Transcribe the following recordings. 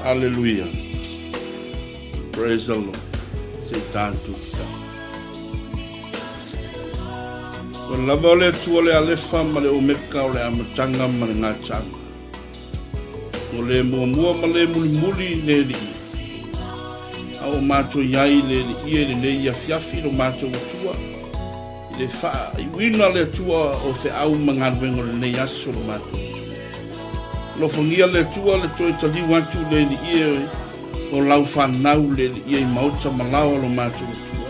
Aleluia. Praise the Lord. Se i tātou tatalo. Ua lava o le Atua le Alefa ma le Omeka o le amataga ma le gataaga. O le muamua ma le mulimuli le Alii. A o matou i ai le Alii e lenei afiafi lo matou Atua. I le faaiuina le Atua o feau ma galuega o lenei aso lo matou Atua. Alofagia le Atua le toe taliu atu le Alii e o lau fanau le Alii i maota ma laoa lo matou Atua.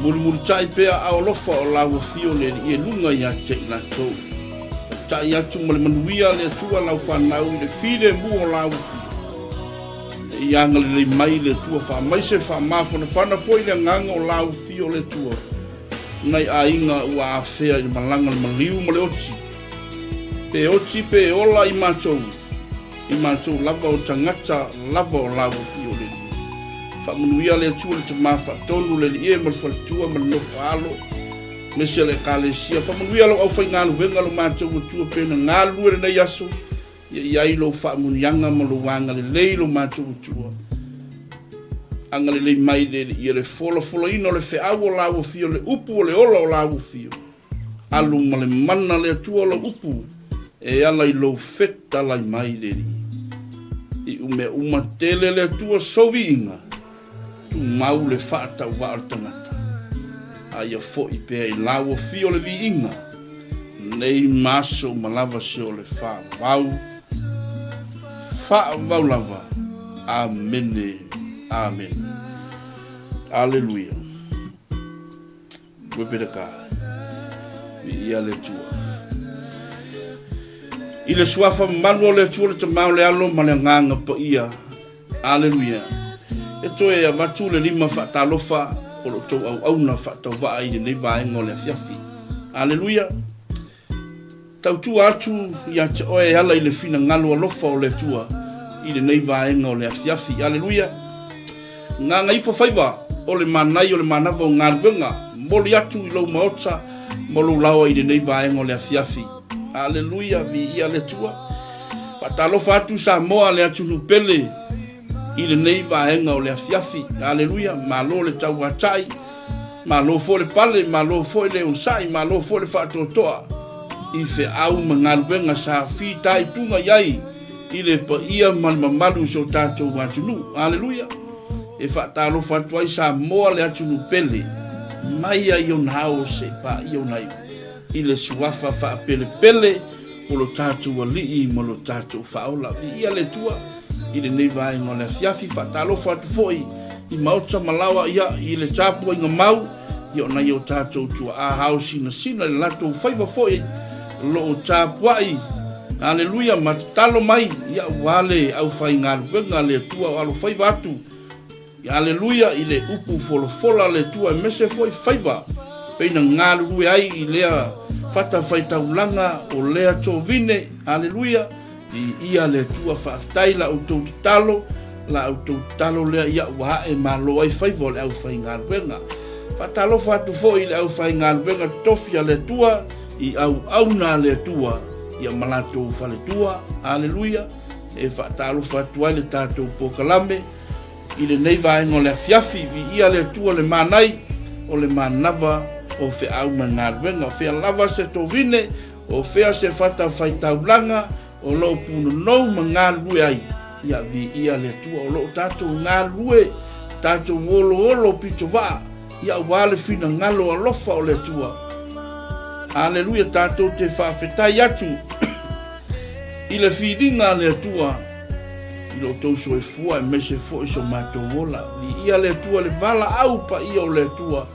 Mulimulitai pea aao alofa o lau afio le Alii e luga ia te i latou. Taitai atu ma le manuia le Atua lau fanau i le filemu o lau afio. E i agalelei mai le Atua faamaise faamafanafana foi le agaga o lau afio le Atua nai aiga ua afea i le malaga le maliu ma le oti. Pe oti pe ola i matou. I matou lava o tagata lava o lau afio le Alii. Faamanuia le Atua le Tama Faatonu le Alii e ma le Faletua ma le Nofo Alo aemaise le Ekalesia. Faamanuia lou aufaigaluega lo matou Atua pe na galulue lenei aso ia i ai lou faamuniaga ma lou agalelei lo matou Atua. Agalelei mai le Alii le folafolaina o le feau o lau afio le upu o le ola o lau afio. Alu ma le mana le Atua lou upu e ala i lou fetalai mai le Alii. I umea uma tele le Atua sou viiga, tumau le faatauvaa o le tagata, a ia foi pea i lau afio le viiga, nei ma aso uma lava se o le faavau, faavau lava. Amene. Amene. Aleluia. Wepeleka, viia le Atua. I le suafa mamalu o le Atua le Tama o le Alo ma le Agaga Paia. Aleluia. E toe avatu le lima faatalofa o lo outou auauna faatauvaa i lenei vaega o le afiafi. Aleluia. Tautua atu ia te oe e ala i le finagalo alofa o le Atua i lenei vaega o le afiafi. Aleluia! Gagaifo faiva o le manai o le manava o galuega, momoli atu i lou maota ma lou laoa i lenei vaega o le afiafi. Aleluia! Viia le Atua! Faatalofa atu Samoa le atunuu pele i lenei vaega o le afiafi. Aleluia! Malo le tauatai, malo foi le pale, malo foi le onosai, malo foi le faatoatoa i feau ma galuega sa fitaituga i ai i le paia ma le mamalu o si o tatou atunuu. Aleluia! E faatalofa atu ai Samoa le atunuu pele, mai ai ona ao se i paia ona iu i le suafa faapelepele o lo tatou Alii ma lo tatou Faaola. Viia le Atua i lenei vaega o le afiafi. Faatalofa atu foi i maota ma laoa ia i le tapuaiga mau ia o nai o tatou tuaa hao sinasina i le latou faiva foi o lo o tapuai. Aleluia, ma tatalo mai ia aua le aufaigaluega a le Atua o alofaiva atu Aleluia i le upu folafola a le Atua aemaise foi faiva pei na galulue ai i lea fatafaitaulaga o lea tovine. Aleluia, viia le Atua, faafetai la outou tatalo, la outou tatalo lea ia ua ae malo ai faiva o le aufaigaluega. Faatalofa atu foi i le aufaigaluega totofi a le Atua i auauna a le Atua ia ma latou faletua. Aleluia, e faatalofa atu ai le tatou polokalame I lenei vaega o le afiafi, viia le Atua le manai o le manava o feau ma galuega. O fea lava se tovine, o fea se fatafaitaulaga o lo o punonou ma galulue ai, ia viia le Atua o lo o tatou galulue, tatou oloolo pitovaa, ia aua le finagalo alofa o le Atua. Aleluia, tatou te faafetai atu i le filiga a le Atua i lo outou soifua aemaise foi so matou ola. Viia le Atua le valaau paia o le Atua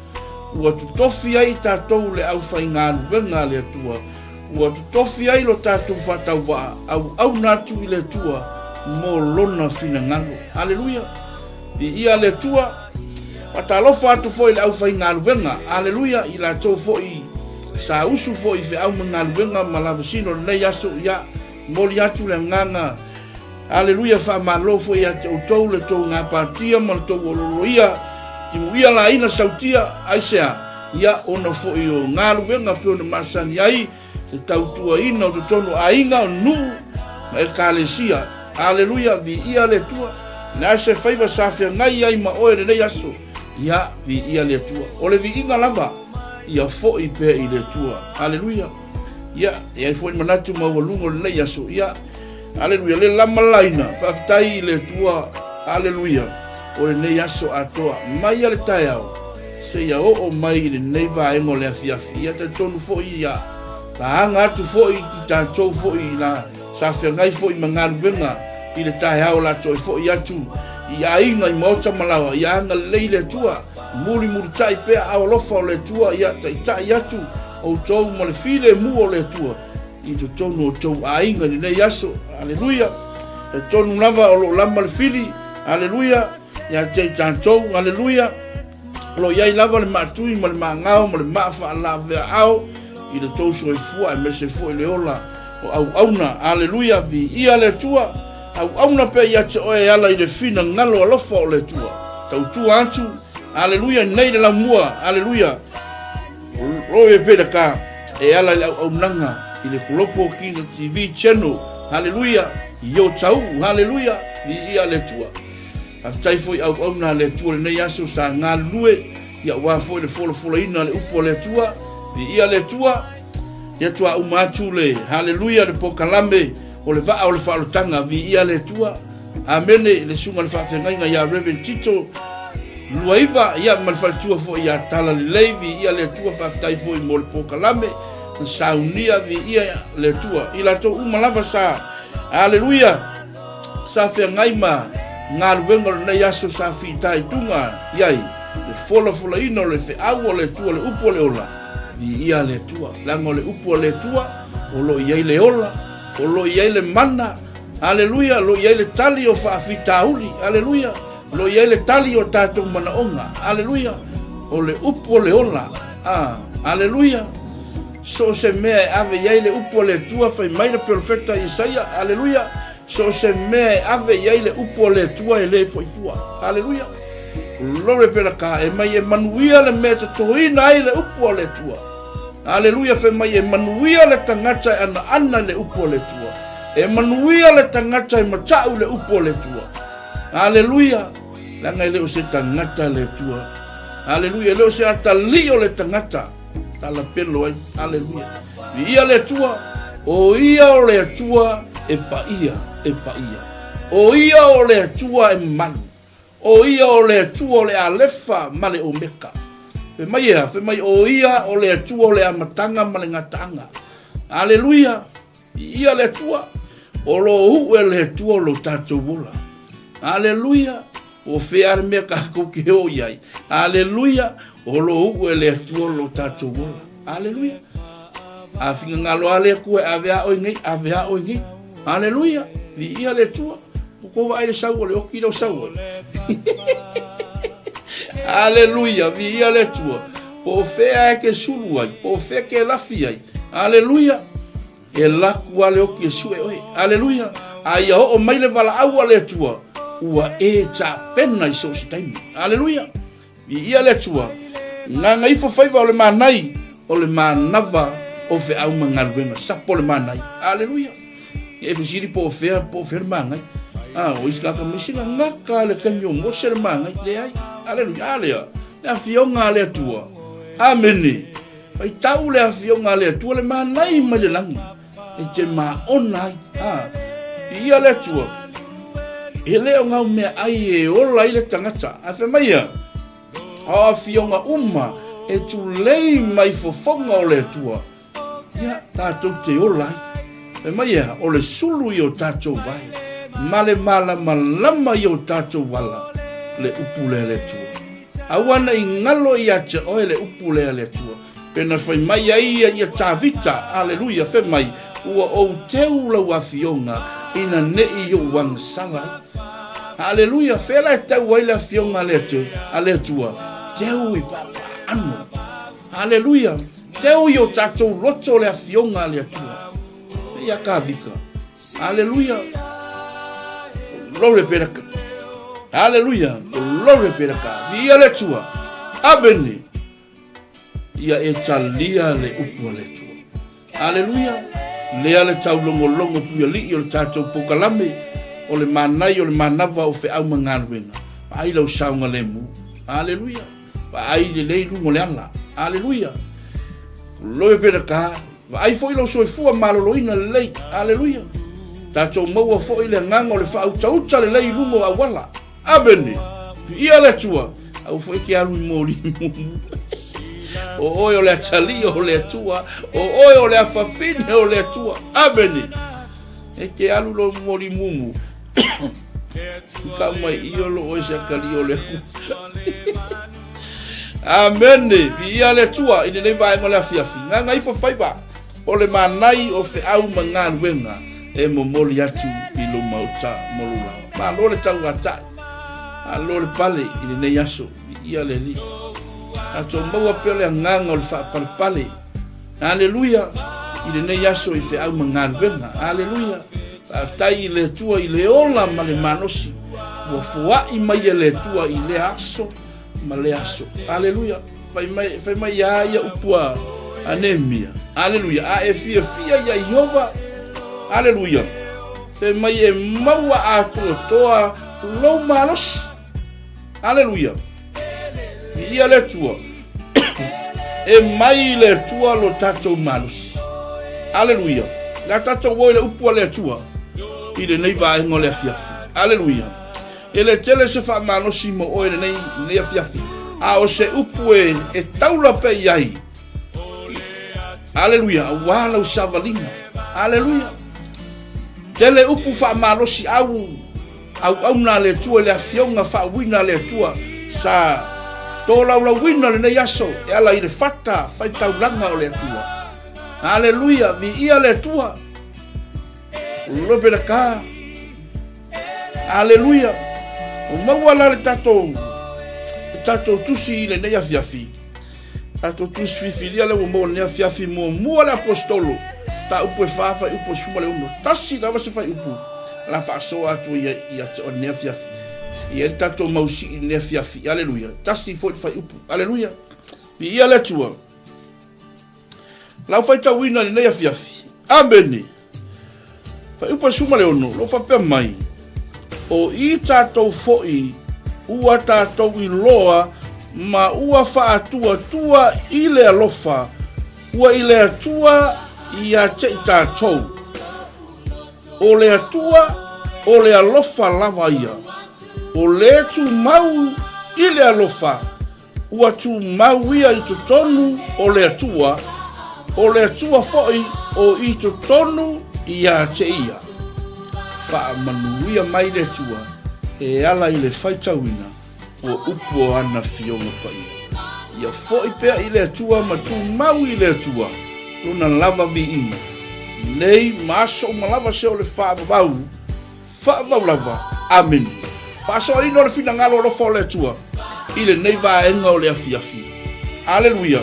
ua totofi ai tatou le aufaigaluega a le Atua, ua totofi ai lo tatou faatauvaa auauna atu i le Atua mo lona finagalo. Aleluia! Viia le Atua! Faatalofa atu foi i le aufaigaluega, aleluia, i latou foi sa usu foi i feau ma galuega ma lavasino lenei aso, ia, momoli atu le agaga, aleluia, faamalo foi ia te outou le tou gapatia ma le tou ololoia, timuia laina sautia, aisea, ia, ona foi o galuega pei ona masani ai, le tautuaina o totonu o aiga, o nuu ma ekalesia. Aleluia, viia le Atua. Le a se faiva sa feagai ai ma oe lenei aso, ia, viia le Atua. O le viiga lava, ia foi pea i le Atua. Aleluia. Ia, e ai foi manatu maualuga o lenei aso, ia, aleluia, le lamalaina, faafetai i le Atua, aleluia, o lenei aso atoa, mai a le taeao, seia oo mai i lenei vaega o le afiafi. Ia talitonu foi, ia, laga atu foi i tatou foi i la sa feagai foi ma galuega i le taeao la toe foi atu i aiga i maota ma laoa, ia agalelei le Atua, mulimulitai pea aao alofa o le Atua, ia taitai atu outou ma le filemu o le Atua i totonu o outou aiga i lenei aso. Aleluia. Talitonu lava o lo o lama le fili. Aleluia. Ia te i tatou. Aleluia. O lo o i ai lava le maatui ma le maagao ma le maa faalaveaao i le tou soifua aemaise foi le ola o auauna. Aleluia, viia le Atua. Auauna pea ia te oe e ala i le finagalo alofa o le Atua. Tautua atu, aleluia, nei le laumua, aleluia. Glory be to God. E ala i le auaunaga i le Global Kingdom TV Channel. Haleluia. I o tau. Haleluia. Viia le Atua. Faafetai foi auauna a le Atua lenei aso sa galulue ia aua foi le folafolaina o le upu a le Atua. Viia le Atua. Ia tua uma atu le haleluia le pokalame o le vaa o le faaolotaga. Viia le Atua. Amene le susuga le faafeagaiga ia Reverend Tito Luaiva ia ma le faletua foi ia Tala Lelei. Viia le Atua. Faafetai foi mo le pokalame na saunia. Viia le Atua. I latou uma lava sa haleluia sa feagai ma galuega o lenei aso sa fitaituga i ai le folafolaina o le feau o le Atua, le upu o le ola, viia le Atua. Leaga o le upu a le Atua, o lo o i ai le ola, o lo o i ai le mana, aleluia, o lo o i ai le tali o faafitauli, aleluia, o lo o i ai le tali o tatou manaoga, aleluia, o le upu o le ola, ah, aleluia. So o se mea e ave i ai le upu a le Atua, fai mai le perofeta Isaia, aleluia, so o se mea e ave i ai le upu a le Atua e le foi fua. Aleluia. Glory be to God. E mai e manuia le mea e totoina ai le upu a le Atua. Aleluia, fai mai e manuia le tagata e anaana i le upu a le Atua. E manuia le tagata e matau i le upu a le Atua. Aleluia. Leaga e le o se tagata le Atua. Aleluia, e le o se atalii o le tagata. Talapelo ai. Aleluia. Viia le Atua. O ia o le Atua e paia, e paia. O ia o le Atua e mamalu. O ia o le Atua o le Alefa ma le Omeka. Fai mai e a? Fai mai o ia o le Atua o le amataga ma le gataaga. Aleluia. Viia le Atua. O lo o uu e le Atua o lo tatou ola. Aleluia. Po o fea le mea tatou te o i ai. Aleluia! O lo o uu e le Atua lo tatou ola. Aleluia! A finagalo a le Atua e ave a oe nei, ave a oe nei. Aleluia! Viia le Atua. Po kou vaai le sau o le oki lea o sau ai. Aleluia! Viia le Atua. Po o fea e ke sulu ai, po o fea ke lafi ai. Aleluia! E laku a le oki e sue oe. Aleluia! A ia oo mai le valaau a le Atua, ua e tapena i so o se taimi. Aleluia! Viia le Atua. Gaga ifo faiva o le manai, o le manava o feau ma galuega. Sapo le manai. Aleluia! Ia e fesili po o fea, po o fea le magai. A, o isi kaka mai, sina gaka le taimi o Mose le magai. Leai. Aleluia. A lea, le afioga a le Atua. Amene. Faitau le afioga a le Atua le manai mai le lagi e te maona ai. A, viia le Atua, e le o ngau mea ai e ola ai le tagata. Ae fai mai ia, a o afioga uma e tulei mai fofoga o le Atua, ia tatou te ola ai. Fai mai ia, o le sulu i o tatou vae, ma le malamalama i o tatou ala, le upu lea le Atua. Aua ne i galo ia te oe le upu lea a le Atua, pena fai mai ai ia ia Tavita, aleluia, fai mai, ua ou teu lau afioga ina ne i ou agasala ai. Aleluia, fea la e tau ai le afioga a le Atua, a le Atua, teu i papaaano. Aleluia, teu i o tatou loto le afioga a le Atua. Ia Tavita. Aleluia. Glory be to God. Aleluia. Glory be to God. Viia le Atua. Amene. Ia e talia le upu a le Atua. Aleluia. Lea le taulogologo puialii o le tatou pokalame. O le manai o le manava o feau ma galuega. Vaai lau saogalemu. Aleluia. Vaai lelei luga o le ala. Aleluia. Loe pena ka. Vaai foi lou soifua maloloina lelei. Aleluia. Tatou maua foi le agaga o le faautauta lelei i luga o auala. Amene. Viia le Atua. Aua foi e te alu i moli mumu. O oe o le atalii o le Atua. O oe o le afafine o le Atua. Amene. E te alu lo moli mumu. Ka mai i o lo oe se atalii o le Atua. Amene. Viia le Atua i lenei vaega o le afiafi. Gaga ifo faiva o le manai o feau ma galuega e momoli atu i lou maota mo lou laoa. Malo le tauatai, malo le pale i lenei aso, viia le Alii. Tatou maua pea le agaga o le faapalepale. Aleluia! I lenei aso i feau ma galuega. Aleluia! Faafetai i le Atua i le ola ma le malosi ua foai mai e le Atua i lea aso ma lea aso. Aleluia! Fai mai, fai mai iā ia upu a, a Nehemia. Aleluia! A e fiafia iā Iehova, aleluia, fai mai e maua atoatoa lou malosi. Aleluia! Viia le Atua. E mai i le Atua lo tatou malosi. Aleluia! Le a tatou o i le upu a le Atua i lenei vaega o le afiafi. Aleluia! E le tele se faamalosi mo oe lenei, lenei afiafi, a o se upu e, e taula pea i ai. Aleluia, aua lau savaliga. Aleluia. Tele upu faamalosi au, auauna a le Atua i le afioga faauuina a le Atua sa tolaulauina lenei aso e ala i le fata faitaulaga o le Atua. Aleluia, viia le Atua. Lope ka. Aleluia! Ua maua la le tatou, le tatou tusi i lenei afiafi. Tatou tusi filifilia lea ua maua lenei afiafi muamua le aposetolo. Mataupu e fa, fuaiupu e 16. Tasi lava se fuaiupu la faasoa atu ia ia te oe lenei afiafi. E i ai le tatou mausii i lenei afiafi. Aleluia. Tasi foi le fuaiupu. Aleluia. Viia le Atua. Lau faitauina i lenei afiafi. Amene. Fuaiupu e 16, lo faapea mai, O i tatou foi ua tatou iloa ma ua faatuatua i le alofa ua i le Atua ia te i tatou. O le Atua, o le alofa lava ia. O le tumau i le alofa, Ua tumau ia i totonu o le Atua, o le Atua foi o i totonu ia te ia. Faamanuia mai le Atua e ala i le faitauina o upu o ana fioga paia. Ia foi pea i le Atua ma tumau i le Atua lona lava viiga, nei ma aso uma lava se o le faavavau Faavavau lava. Amene. Faasoaina o le finagalo alofa o le Atua i lenei vaega o le afiafi. Aleluia.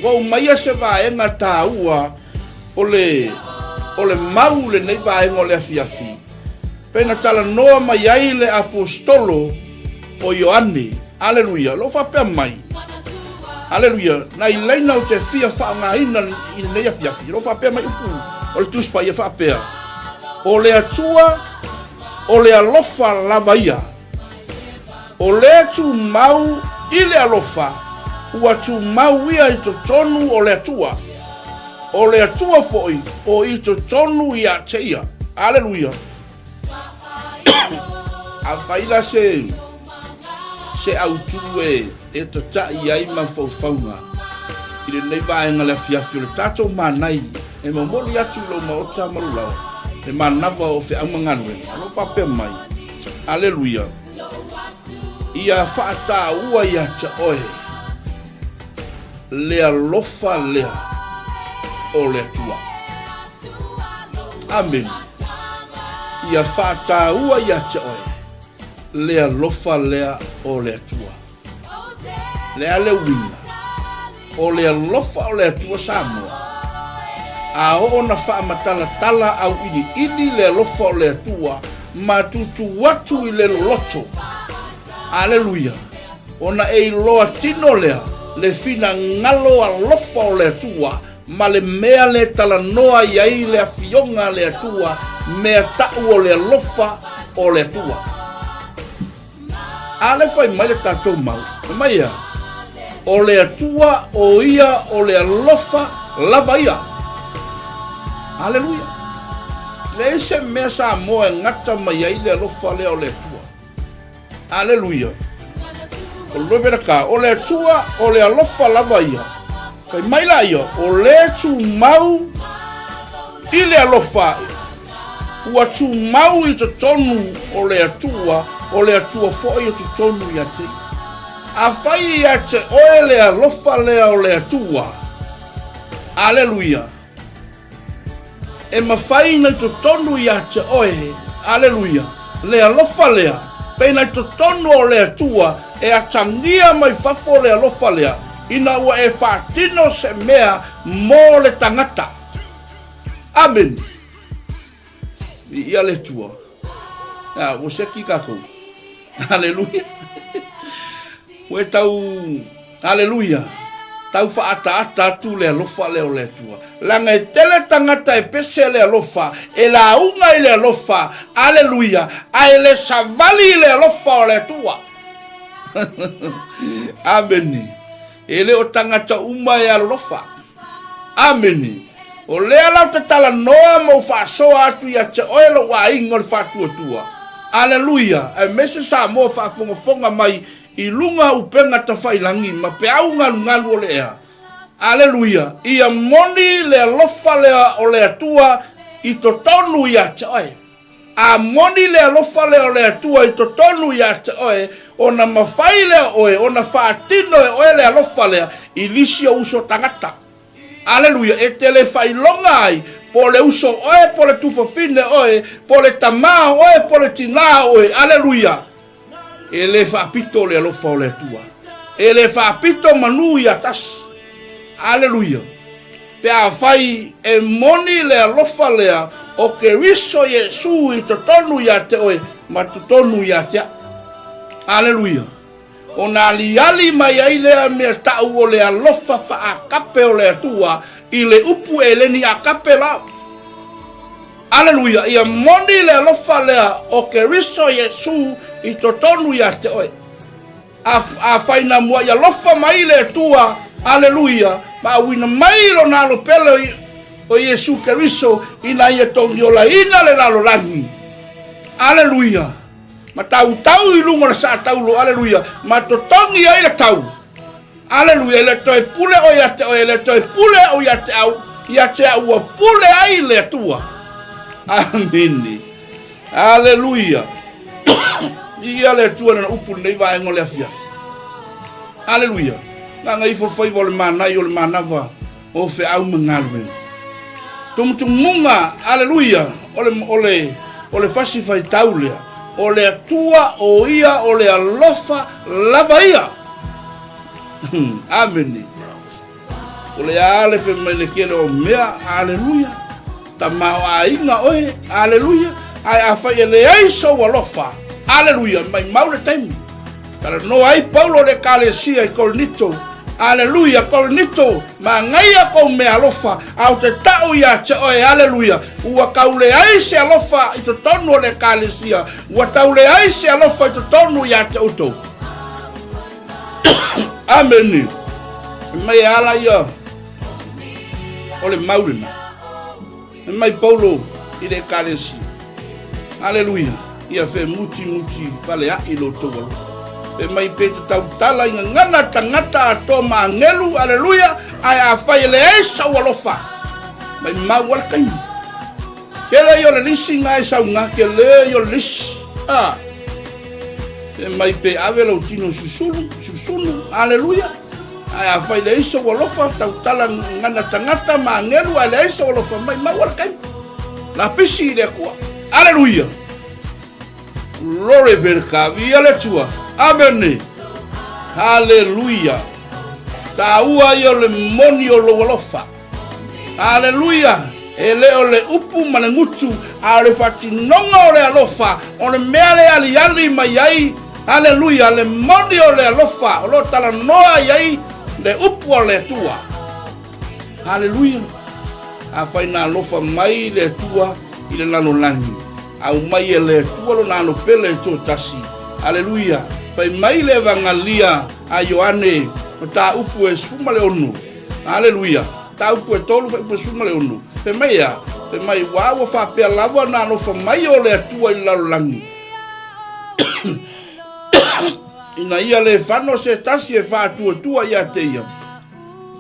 Ua umaia se vaega taua o le, o le mau lenei vaega o le afiafi. Pe na talanoa mai ai le aposetolo o Ioane. Aleluia. Lo faapea mai. Aleluia. Nai laina ou te fia faaaogaina i lenei afiafi. Lo faapea mai upu o le Tusi Paia faapea. O le Atua, o le alofa lava ia. O le tumau i le alofa, ua tumau ia i totonu o le Atua. O le Atua foi o i totonu ia te ia. Aleluia. Afai la se se autu e e tataʻi ai mafaufauga i lenei vaega le afiafi o le tatou manai e momoli atu i lou maota ma lou laoa le manava o feau ma galuega o lo o faapea mai. Aleluia! Ia faataua ia te oe le alofa lea o le Atua. Amene. Ia faataua ia te oe le alofa lea o le Atua. Le a le uiga o le alofa o le Atua Samoa, a oo na faamatalatala auiliili le alofa o le Atua ma tutu atu i le loloto. Aleluia! Ona e iloa tino lea le finagalo alofa o le Atua. ma le mea le talanoa i ai le Afioga a le Atua, mea ta'u o le alofa o le Atua. A le fai mai le tatou mau, fai mai ea, O le Atua o ia o le alofa lava ia. Aleluia. Leai se mea Samoa e gata mai ai le alofa lea o le Atua. Aleluia. O le Rebeka, o le Atua o le alofa lava ia. Fai mai la ia, o le tumau i le alofa, ua tumau i totonu o le Atua, o le Atua foi o totonu ia te ia. Afai ia te oe le alofa lea o le Atua, aleluia, e mafai na i totonu ia te oe, aleluia, le alofa lea, pe na i totonu o le Atua e atagia mai fafo le alofa lea, ina ua e faatino se mea mo le tagata. Amene. Viia le Atua. A, ua seki kākou. Aleluia. Ua e tau, aleluia, tau faaataata atu le alofa lea o le Atua. Leaga e tele tagata e pese le alofa, e lauga i le alofa, aleluia, ae le savali i le alofa o le Atua. Amene. E le o tagata uma e alolofa. Amene. O lea la ou te talanoa ma ou faasoa atu ia te oe lou aiga o le faatuatua. Aleluia! Aemaise Samoa faafogafoga mai i luga upega tafailagi ma peau galugalu o le ea. Aleluia! Ia moni le alofa lea o le Atua i totonu ia te oe. A moni le alofa lea o le Atua i totonu ia te oe, ona mafai lea oe ona faatino e oe le alofa lea i nisi o uso tagata. Aleluia! E te le faailoga ai po o le uso oe, po o le tufafine oe, po o le tamā oe, po o le tinā oe. Aleluia! E le faapito le alofa o le Atua. E le faapito manū ia tasi. Aleluia! Pe afai e moni le alofa lea o Keriso Iesu i totonu ia te oe ma totonu ia te a'u. Aleluia! Ona aliali mai ai lea mea ta'u o le alofa fa'akape o le Atua i le upu eleni akape la. Aleluia! Ia moni le alofa lea o Keriso Iesu i totonu ia te oe. A, afai na muaʻi alofa mai le Atua, aleluia, ma auina mai lona alo pele o Iesu Keriso ina ia togiolaina le lalolagi. Aleluia! Ma tautau i luga o le saataulo, aleluia, ma totogi ai le tau. Aleluia, e le toe pule oe ia te oe, e le toe pule au ia te au, ia te au ua pule ai le Atua. Amene. Aleluia. Ia le Atua lana upu lenei vaega o le afiafi. Aleluia. Gaga ifo faiva o le manai o le manava o feau ma galuega. Tumutumuga, aleluia, o le, o le, o le fasi faitau lea, o le Atua o ia o le alofa lava ia. Amene. O le a le fe mai le kele o mea, aleluia. Tama o aiga oe, aleluia. Ae afai e leai sou alofa, aleluia, mai mau le taimi. Talanoa ai Paulo le Ekalesia i Korinito, Aleluia, Korinito, magaia kou mea alofa, a ou te ta'u ia te oe, aleluia, ua tau leai se alofa i totonu o le Ekalesia, ua tau leai se alofa i totonu ia te outou. Amene. Mai e ala ia o le mau lena. Fai mai Paulo i le Ekalesia, Aleluia, ia femuti muti faleaʻi lo outou alofa. Fai mai pe te tautala i gagana tagata atoa ma agelu, aleluia, ae afai e leai sou alofa, mai mau a le taimi. Kele ia o le lisi nga e sauga, kele ia o le lisi. Ah. Fai mai pe ave lou tino susulu, susunu, aleluia. Ae afai leai sou alofa, tautala gagana tagata ma agelu, ae leai sou alofa mai, maua le taimi. Lapisi i le Atua. Aleluia! Glory be to God. Viia le Atua. Amene. Haleluia. Taua ia o le moni o lou alofa. Aleluia! E le o le upu ma le gutu, a o le faatinoga o le alofa, o le mea le aliali mai ai, aleluia, le moni o le alofa, o lo o talanoa i ai le upu a le Atua. Haleluia! Afai na alofa mai le Atua i le lalolagi, aumai e le Atua lona alo pele e toatasi. Aleluia! Fai mai le Evagalia a Ioane, mataupu e 16. Aleluia! Mataupu e 3, fuaiupu e 16. Fai mai e a? Fai mai, Ua ua faapea lava na alofa mai o le Atua i le lalolagi, ina ia le fano se tasi e faatuatua ia te ia,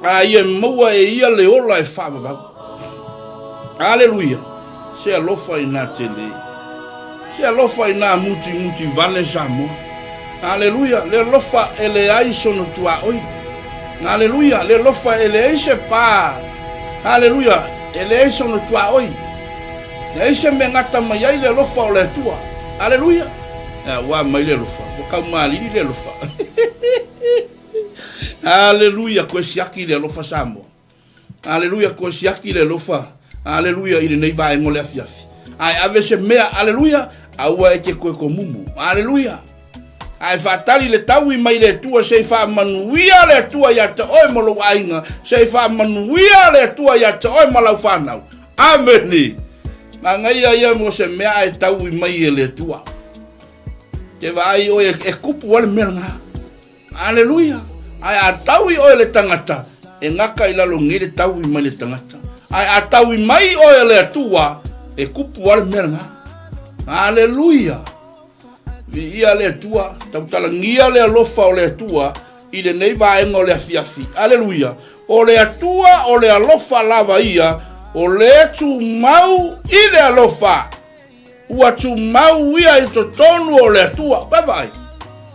a ia maua e ia le ola e faavavau. Aleluia! Se alofa inā tele. Se alofa inā mutimuti vale Samoa. Aleluia! Le alofa e leai sona tuaoi. Aleluia! Le alofa e leai se pā. Aleluia! E leai sona tuaoi. Leai se mea gata mai ai le alofa o le Atua. Aleluia! Ua mai le alofa, ua kaumalili le alofa. Aleluia, koe siaki le alofa Samoa. Aleluia, koe siaki le alofa. Aleluia, i lenei vaega o le afiafi. Ae ave se mea, aleluia, aua e te koe komumu. Aleluia. Ae faatali le taui mai le Atua se i faamanuia le Atua ia te oe ma lou aiga, se i faamanuia le Atua ia te oe ma lau fanau. Amene. Manaia ia mo se mea ae taui mai e le Atua. Te vaai oe e kupu ai le mea lena. Aleluia! Ae a taui oe le tangata, e gata i lalo nei le taui mai le tangata. Ae a taui mai oe le Atua, e kupu ai le mea lena. Aleluia! Viia le Atua, tautalagia le alofa o le Atua i lenei vaega o le afiafi. Aleluia! O le Atua o le alofa lava ia, o le tumau i le alofa. Ua tumau ia i totonu o le Atua. Vaavaai,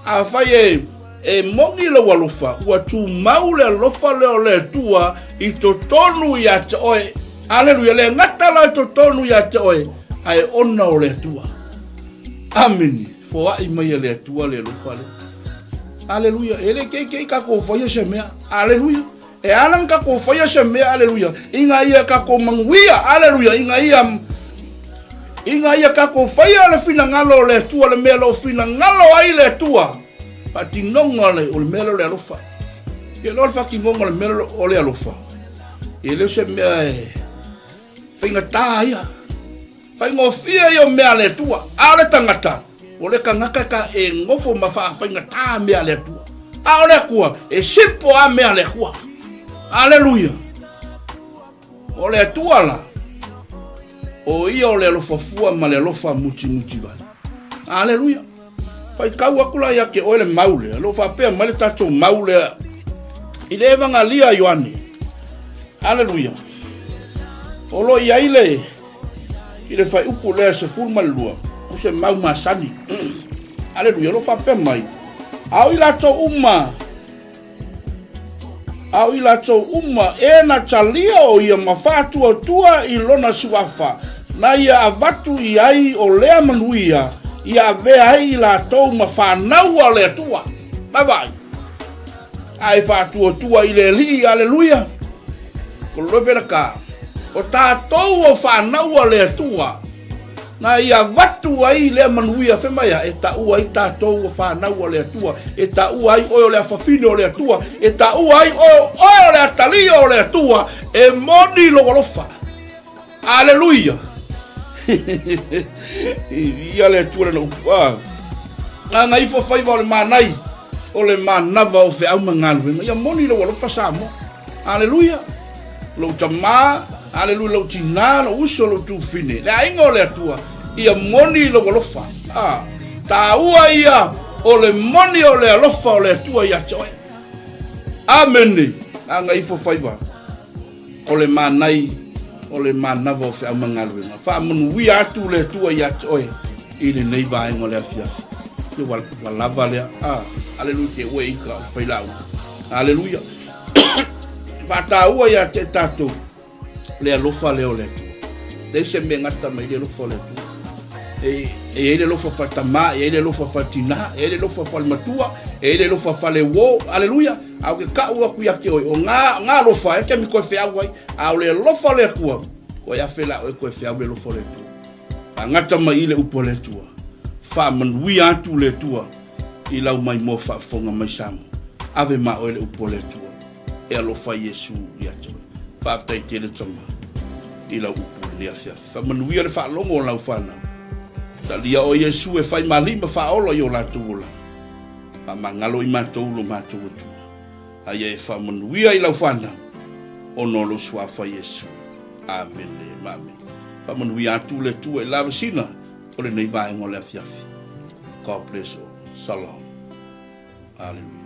afai e, e moni lou alofa, ua tumau le alofa lea o le Atua i totonu ia te oe. Aleluia, le gata la i totonu ia te oe, ae ona o le Atua. Amene. Foai mai e le Atua le alofa lea. Aleluia. E le keikei kakou faia se mea. Aleluia. E ala na kakou faia se mea, aleluia, ina ia kakou manuia, aleluia, ina ia ina ia kakou faia le finagalo o le Atua, le mea o lo o finagalo ai le Atua. Faatinoga le, o le mea lea o le alofa. Ia loa le faatinoga o le mea lea o le alofa. E le o se mea e faigata ia. Faigofie ia o mea a le Atua. A o le tagata, o le tagata ka e nofo ma faafaigata mea a le Atua. A o le Atua, e simple a mea a le Atua. Aleluia. O le Atua la, o ia o le alofa fua ma le alofa mutimuti vale. Aleluia. Faitau atu la ia te oe le mau lea, lo faapea mai le tatou mau lea i le Evagalia a Ioane. Aleluia. O lo i ai le i le fuaiupu lea 12, o se mau masani. Aleluia, o lo faapea mai, a o i latou uma A o i latou uma e na talia o ia ma faatuatua i lona suafa, na ia avatu i ai o lea manuia, ia avea ai i latou ma fanau a le Atua. Vaavaai. Ae faatuatua i le Alii, aleluia. Kolopelaka. O tatou o fanau a le Atua, Na ia avatu ai lea manuia, fai mai a, e taua ai tatou o fanau a le Atua, e taua ai oe o le afafine o le Atua, e taua ai oe, oe o le atalia o le Atua, e moni lou alofa. Aleluia! Ia le Atua lana upu. Ah. Aga ifo faiva o le manai, o le manava o feau ma galuega. Ia moni lou alofa Samoa. Aleluia! Lou tamā, aleluia, lou tinā, lou uso, lou tufine, le aiga o le Atua, ia moni lou alofa. Ah, tāua ia o le moni o le alofa o le Atua ia te oe. Amene. Aga ifo faiva o le manai o le manava o feau ma galuega. Faamanuia atu le Atua ia te oe i lenei vaega o le afiafi. Ia ua lava lea. Ah, aleluia te ue ika o le failaau. Aleluia. Faataua ia te tatou le alofa lea o le Atua. Leai se mea gata mai le alofa o le Atua. E, e i ai le alofa faatamā, e i ai le alofa faatinā, e i ai le alofa faale-matua, e i ai le alofa faale-uō. Aleluia! A o ke kaʻu aku iā te oe, o ngā, ngā alofa e te mi koe feau ai, a o le alofa o le Atua, koe afe la oe koe feau le alofa o le Atua. Faagata mai i le upu a le Atua. Faamanuia atu le Atua i lau maimoa faafofoga mai Samoa. Ave ma oe le upu a le Atua. E alofa Iesu ia te oe. Faafetai tele tama i lau upu i lenei afiafi. Faamanuia le faalogo o lau fanau. Talia oe Iesu e fai ma alii ma faaola i o latou olaga. Faamagalo i matou lo matou Atua. A ia e faamanuia i lau fanau ona o lou suafa Iesu. Amene ma amene. Faamanuia atu le Atua i lavasina o lenei vaega o le afiafi. God bless all. Shalom. Hallelujah.